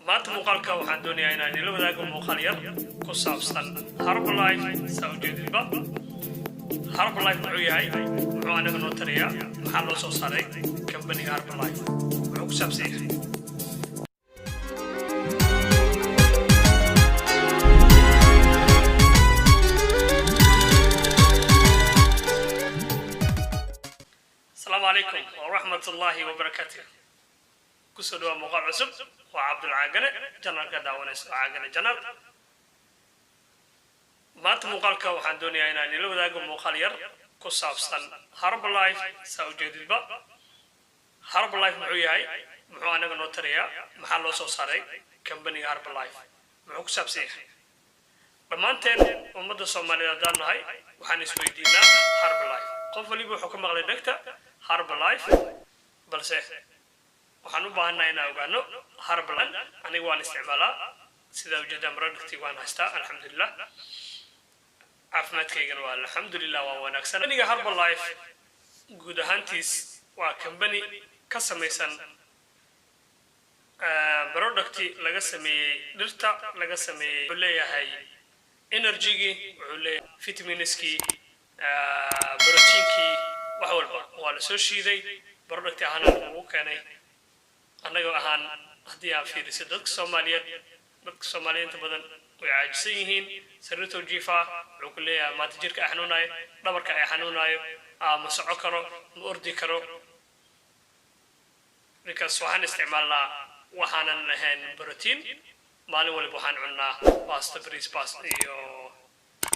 Maanta muuqaalka waxaan doonayaa inaan ila wadaago muuqaal yar ku saabsan Herbalife. Saa ujeedidba, Herbalife muxuu yahay? Muxuu anaga noo tarayaa? Maxaa loo soo saaray kambaniga Herbalife? Muxuu ku saabsan yahay? Asalaamu calaykum waraxmat ullaahi wabarakaatu. Kusoo dhawaa muuqaal cusub. Waa Cabdulcaagane, channelka daawanayso Caagane Channel. Maanta muuqaalka waxaan doonayaa inaan ila wadaago muuqaal yar ku saabsan Herbalife. Saa ujeedidba, Herbalife muxuu yahay? Muxuu anaga noo tarayaa? Maxaa loo soo saaray kambaniga Herbalife? Muxuu ku saabsan yahay? Dhammaanteen ummadda Soomaaliyeed haddaan nahay, waxaan isweydiinaa Herbalife. Qof waliba wuxuu ka maqlay dhegta Herbalife, balse waxaan u baahannahay inaan ogaano Herbalife. Aniga waan isticmaalaa, sidaa ujeedaan producti waan haystaa, alxamdulilah. Caafimaadkaygana waa alxamdulilah, waa wanaagsan. Aniga Herbalife guud ahaantiis waa company ka samaysan producti laga sameeyey dhirta laga sameeyey. Wuxuu leeyahay energygii, wuxuu leeyahay vitaminskii, proteinkii, wax walba waa la soo shiiday, product ahaana lagu keenay. Annaga ahaan haddii aan fiiriso dadka Soomaaliyeed inta badan way caajisan yihiin. Sariirtoo jiifaa wuxuu ku leeyahay maanta jirka ay xanuunayo, dhabarka ay xanuunayo, ma soco karo, ma ordi karo, because waxaan isticmaalnaa waxaanan lahayn protein. Maalin waliba waxaan cunnaa basta, bariis, bas iyo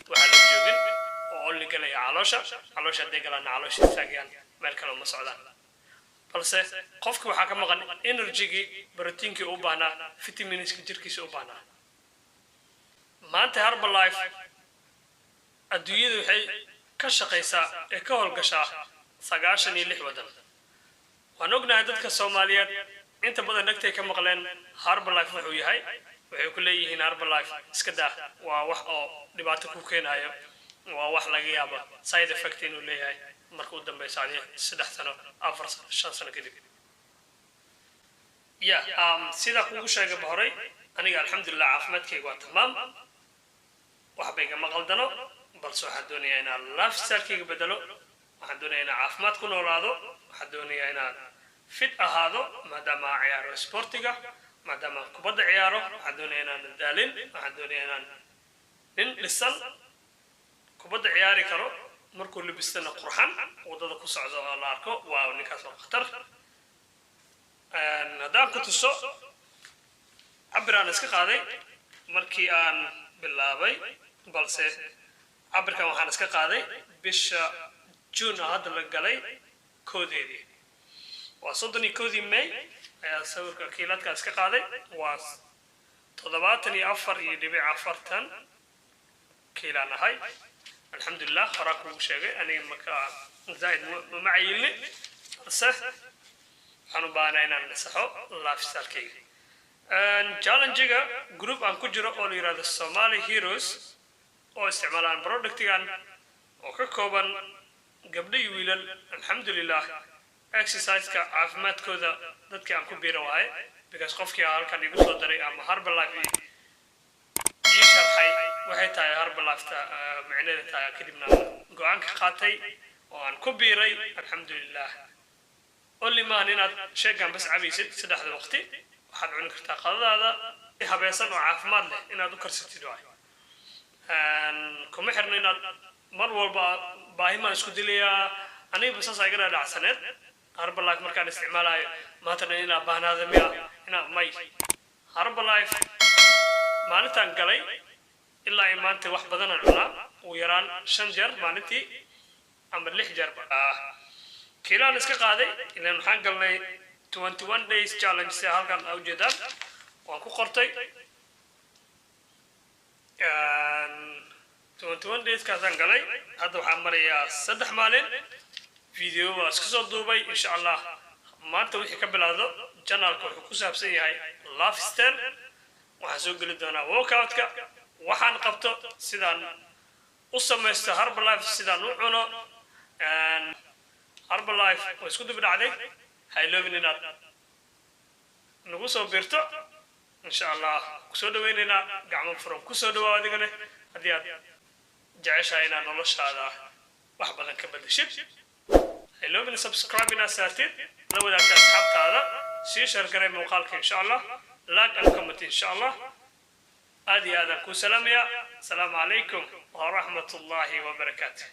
waxaa la joogin oo only galaya caloosha. Caloosha hadday galaanna, caloosha istaagayaan, meel kale uma socdaan. Balse qofka waxaa ka maqan energygii, proteinkii u baahnaa, vitaminska jirkiisa u baahnaa. Maanta Herbalife adduunyada waxay ka shaqaysaa ee ka howlgashaa 96 waddan. Waan ognahay dadka Soomaaliyeed inta badan dhegtay ka maqleen Herbalife wuxuu yahay. Waxay ku leeyihiin Herbalife iska daa, waa wax oo dhibaato ku keenayo, waa wax laga yaabo side effect inuu leeyahay marka u dambeyso adi 3 sano, 4 sano, 5 sano kadib. Ya sidaa kugu sheegaba horay, aniga alxamdulilah caafimaadkayga waa tamaam, waxba igama qaldano. Balse waxaan doonayaa inaan lifestylekayga bedelo, waxaan doonayaa inaan caafimaad ku noolaado, waxaan doonayaa inaan fit ahaado, maadaama aan ciyaaro sportiga, maadaama aan kubadda ciyaaro. Waxaan doonayaa inaan daalin, waxaan doonayaa inaan nin dhisan, kubadda ciyaari karo, markuu libistana qurxan, waddada ku socdo oo la arko, waaw, ninkaas waa khatar. Haddaan ku tuso cabir aan iska qaaday markii aan bilaabay, balse cabirkan waxaan iska qaaday bisha June oo hadda la galay koodeedii, waa 31-dii May ayaa sawirka kiiladkaa iska qaaday. Waa 74.40 kiilaan ahay, alxamdulilah. Horaa kugu sheegay, aniga marka zaaid mama cayilni, balse waxaan u baahnaa inaan nasaxo lifestylekayga. Challengiga group aan ku jiro oo la yihahdo Somali Heroes oo isticmaalaan productigan, oo ka kooban gabdho iyo wiilal, alxamdulilah, exerciseka caafimaadkooda dadkii aan ku biira waaye, because qofkii halkan igu soo daray ama Herbalife ii sharxay waxay tahay Herbalifeta micnaheeda tahay, kadibna go-aan ka qaatay oo aan ku biiray, alxamdulilah. Only maahan inaad sheegan bas cabaysid saddexda waqti. Waxaad cuni kartaa qadadaada habeesan oo caafimaad leh inaad u karsatid waay. Kuma xirno inaad mar walba baahi maan isku dilayaa. Aniga saas iga dhaadhacsaneed Herbalife markaan isticmaalayo, maantana inaa baahnaada miya inaa may. Herbalife maalintaan galay ilaa ay maanta wax badanaan cunaa, ugu yaraan shan jeer maalintii ama lix jeerba. Kiilaan iska qaaday ilaan waxaan galnay 21 days challenge, sida halkan aa ujeedaan waan ku qortay. 21 days kaasaan galay. Hadda waxaan marayaa 3 maalin. Video waa iska soo duubay. Insha Allah maanta wixii ka bilaado channelka wuxuu ku saabsan yahay lifestyle. Waxaan soo geli doonaa workoutka, waxaan qabto, sidaan u samaysto Herbalife, sidaan u cuno Herbalife. Waa isku dubi dhacday. Ha iloobin inaad nagu soo biirto. Insha Allah kusoo dhaweynaynaa, gacmo furan kusoo dhawaa. Adigane haddii aad jeceshahay inaad noloshaada wax badan ka bedeshid, iloobina subscribe inaad saartid, la wadaagta asxaabtaada, sii share garay muuqaalka insha Allah, like and comment insha Allah. Aad iyo aadaan kuu salaamayaa. Asalaamu calaykum waraxmat ullaahi wabarakaatu.